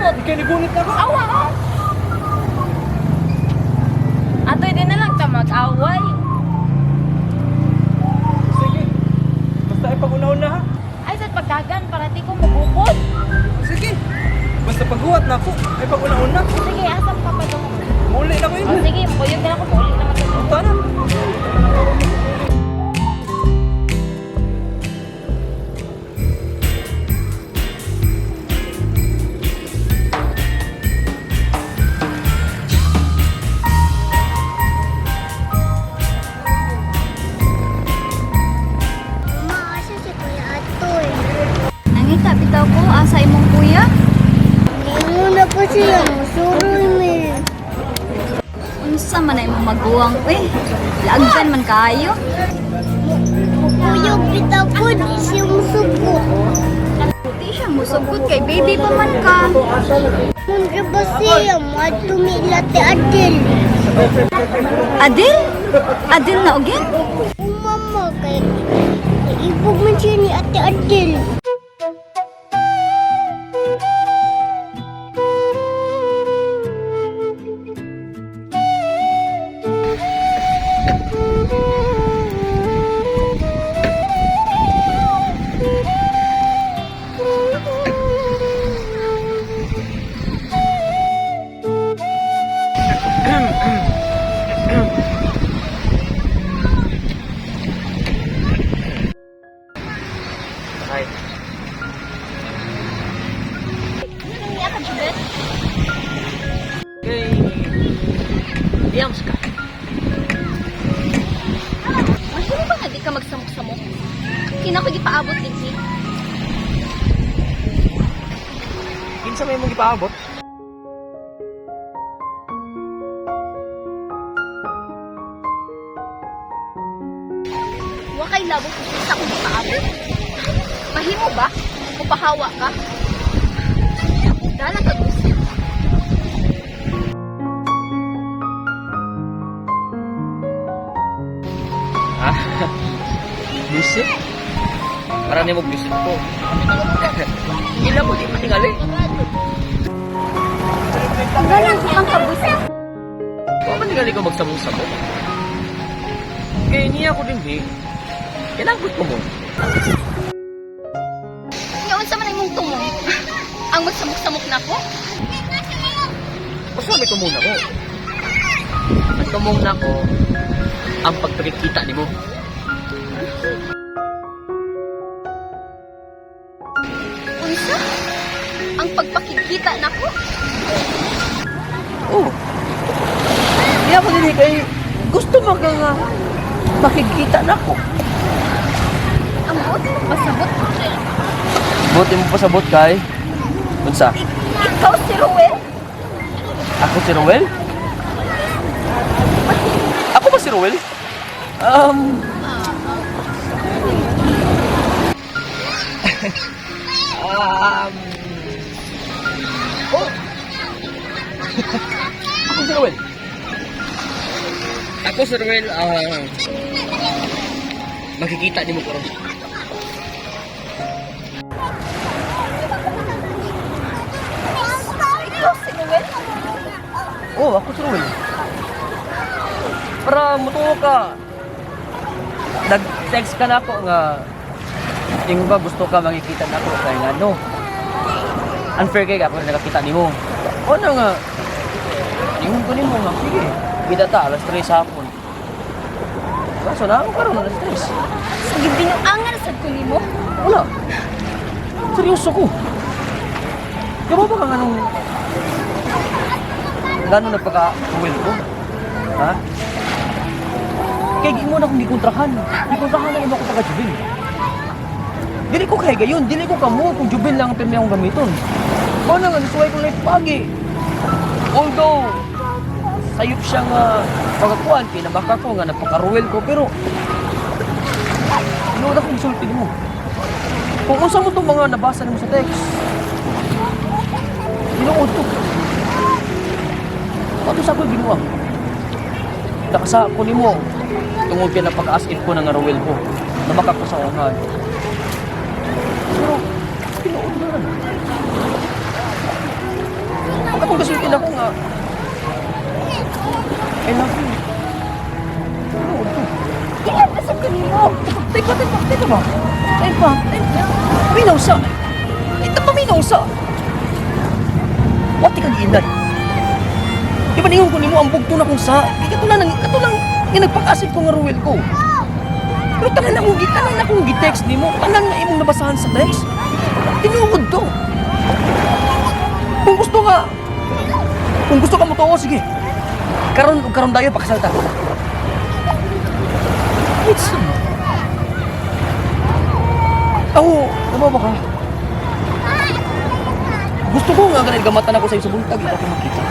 Kamot. Kay nigunit na ko. Awa oh. Atoy di na lang ta mag-away. Sige. Basta ipag-una-una ha. Ay sa pagdagan para di ko mabukod. Sige. Basta paghuwat na ako, ay pag-una-una. Sige, asam ka pa dong. Muli na ko O yun. sige, mukuyog na ako, maulit naman sa Tara. Mama, asa si Kuya Atoy? Nangita bitaw ko asa imong kuya. Ningon na po siya, musuroy mi. Unsa man na imong maguwang uy. Laagdan man kaayo. Mukuyog bitaw ko, di siya musugot. Di siya musugod kay baby pa man ka. Mundra ba siya, madumi ti Adel. Adil? Adil na ugyan? O mama, kay ibog man siya ni Ate Adel. Hi. Niya ka Jubet. Kay... Diyams ka. Mahimo ba nga di ka magsamok-samok? Kina ko gipaabot dinhi. Kinsa may mong gipaabot? Wa kay labo kung kinsa ko gipaabot. Mahimo ba? Mupahawa ka? Dala ka gusto. Ha? Busit? Para nimo busit ko. Ila mo di matingali. Galang ko kang kabusa. Wa man tingali ko magsamok-samok. Kay niya ko din di. Kailangan ko mo. Nga unsa man imong tumong? Ang magsamok-samok nako? Basta may tumong na ko. Ang tumong na ko, ang pagpakikita nimo. Unsa? Ang pagpakikita nako? Oh. Niya ko din kay gusto mo ka nga makikita na ko. Ang buot mo pasabot ko. Buti mo pasabot kay unsa? Ikaw si Ruel? Ako si Ruel? Ako ba si Ruel? Um... Oh! Ako si Ruel. Ako si Ruel, makikita ni mo karon. Ikaw si Ruel? Oh, ako si Ruel. Para mutuo ka. Nag-text ka na ako nga ingon ka gusto ka makikita na ako kay nga no. Unfair kay ako na nakakita nimo. O ano nga? Ingon ko nimo nga sige. Kita ta alas 3 sa hapon. Kaso na ako karon alas 3. Sa gibinuangan sad ko nimo? Wala. Seryoso ko. Kamo ba kang anong gano'n nagpaka-will ko? Ha? Kaya di mo na akong gikontrahan. Gikontrahan na naman ako taga Jubil. Dili ko kaya gayon. Dili ko kamo kung Jubil lang ang pirmi akong gamiton. Mao na nga, nasuway ko life pagi. Although, sayop siya nga pagkakuan, kinabaka ko nga napaka-ruel ko, pero tinuod akong gisulti mo. Kung unsa mo itong mga nabasa nimo sa text, tinuod to. Pato sa ako'y binuang. Nakasa ko nimo, tungod kay napaka-as in ko na nga ruel ko, namaka ko sa ungan. Pero, tinuod na. kasulti na ko nga. I love you. Tinuod to. Ilan na sa kanimo? Teka, teka, teka ba? Teka, teka. Paminaw sa. Ito paminaw sa. Wati kang giindan. Di ba ningon ko nimo ang bugto na kung sa. Kay kato lang nga nagpag-asip ko nga Ruel ko. Pero tanan akong gi-text nimo, tanan nga imong nabasahan sa text. Tinuod to. Kung gusto ka, kung gusto ka mo tuo, sige. Karon ug karon dayo pakasal ta. It's Ako, ano ba ka? Gusto ko nga ganun gamatan ako sa sa buntag, ikaw ko makita.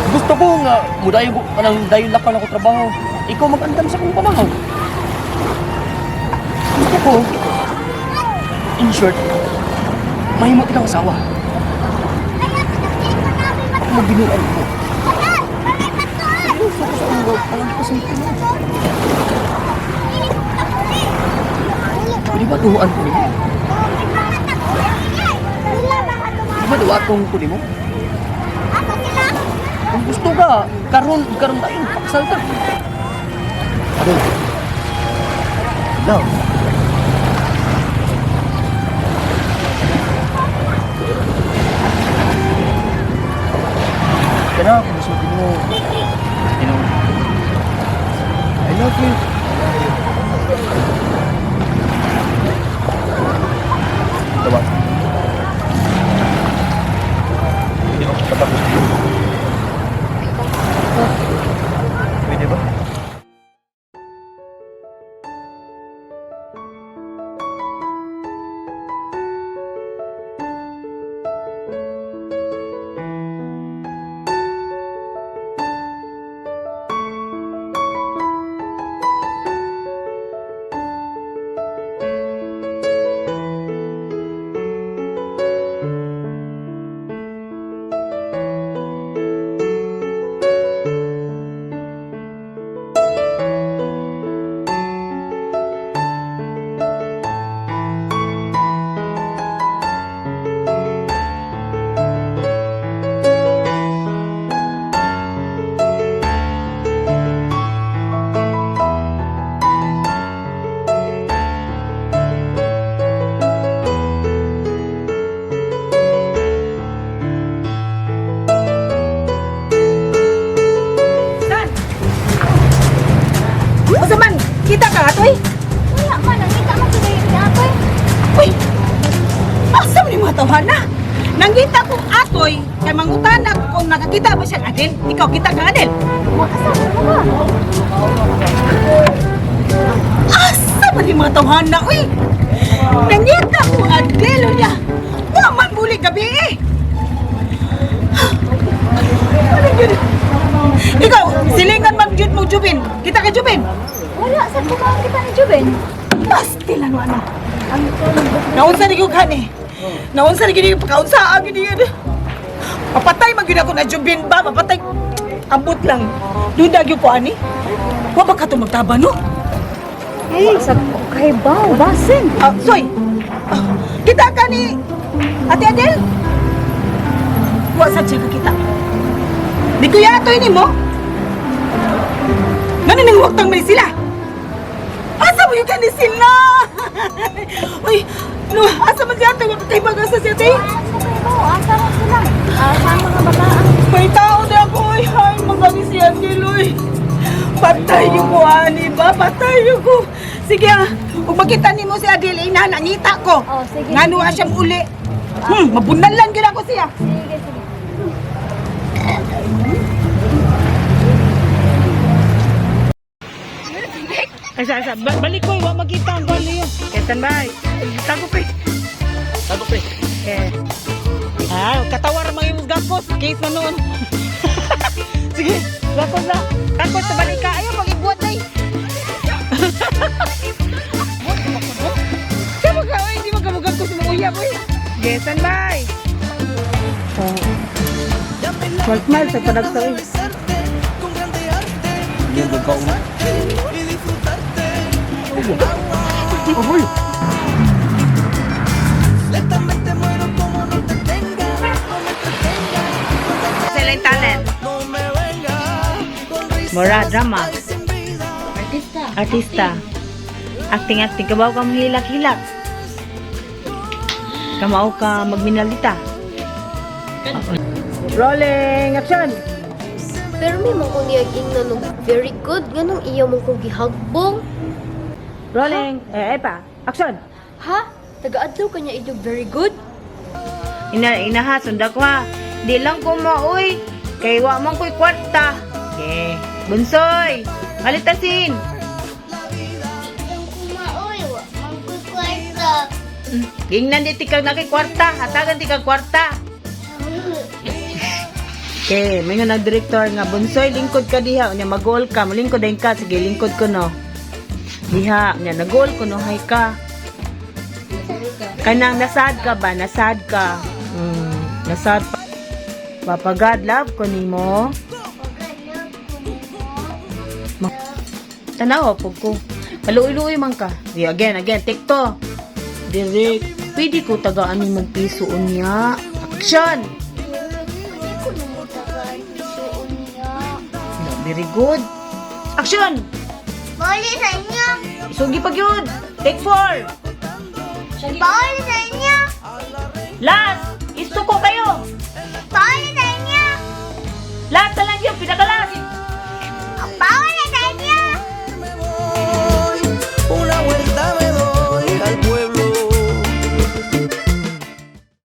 Gusto ko nga mudayon ko kanang dayon lakaw na ko trabaho. Ikaw magandam sa akong pamahaw. Gusto ko, in short, mahimot ikaw asawa. Ako magbinuan ko. Seryoso ko sa akong ang kasulti mo. Pwede ba duhaan ko nimo? Pwede ba duhaton ko nimo? Kung gusto ka, karon karon tayo, pakasal ta. Ano? Love. Kaya kung gusto mo, you know, I love you. Diba? Hindi ba patapos? Pwede ba? San? Unsa man? Kita ka atoy? Wala man, nangita man sa dayon niya atoy. Uy! Asa man yung mga tawhana? Nangita kong atoy kay mangutana kung nakakita ba siyang Adel. Ikaw kita ka Adel. Asa mo ba? Asa man yung mga tawhana? Uy! Nangita kong Adel niya. Wa man buli gabi eh. Ano yun? Ikaw, silingan man jud mo Jubin. Kita ka Jubin. Wala sa kumaon kita ni Juben. Pastilan wa na. Naunsa ni gyud kani. Naunsa ni gyud pagkaunsa ang gyud yun. Papatay man gyud ako na Jubin ba? Papatay. Ambot lang. Duda gyud ko ani. Wa ba ka to magtaba no? Hey, sa kay baw basin. Ah, soy. Ah, kita ka ni Ate Adel. Wa sa siya kita. Di ko yato ini mo. Ngano nang waktang man sila? Asa mo yung kani sila? Uy, no, asa man siya ate? Kay baga sa siya ate? Asa kay baw, asa man sila? Asa ang mga bataan? May tao na ako, ay, ay, mga si Adel, uy. Patay yung ko, ani ba? Patay yung ko. Sige ah, kung makita nimo si Adel, ina, nangita ko. Oh, sige. Ngano ah siyang uli. Mabunalan gyud ako siya. Sige, sige. Asa, asa, balik ko, wa makita ang bali yun. Okay, standby. Tago, pre. Tago, pre. Eh. Ah, katawar mga imong gakos. Case na noon. Sige, gakos na. Gakos, sa balik ka. Ayaw, pag-ibuat na eh. Kaya ka, oy, hindi magkamugagkos sa mga uyab, oy. Sige, standby. Smile sa panagsawi. Hindi ang gagawin. Agoy! Lentamente muero como no te lang talent. Mura, drama. Artista. Artista. Acting, acting. Kabaw ka manghilak-hilak. Kamao ka magminalita. Rolling! Action! Pero may man ko niya ingnan og very good nganong iya mo ko gihagbong. Rolling! Eh, eh pa. Action! Ha? Tagaadlaw ka niya iyo very good? Ina, ina ha, sunda ko ha. Di lang ko maoy. Kay wa man ko'y kwarta. Okay. Bunsoy! Malitasin! Lang ko maoy, wa man ko'y kwarta. Gingnan di tikag na kay kwarta. Hatagan ti kag kwarta. Okay, may nga nag-director nga, "Bunsoy, lingkod ka diha." Unya, mag-goal ka. Mulingkod din ka. Sige, lingkod ko no. Diha, unya, nag-goal ko no. Hay ka. Kanang nasad ka ba? Nasad ka. Nasad pa. Papa God, love ko nimo. Tanaw po ko. Paluoy-luoy man ka. Di, again, again. Take two. Direk, pwede ko tagaan ni mong piso unya. Action! Pwede ko nimo tagaan piso unya. No, very good. Action! Pauli sa inyo! Sugi pag yun. Take four. Pauli sa inyo! Last!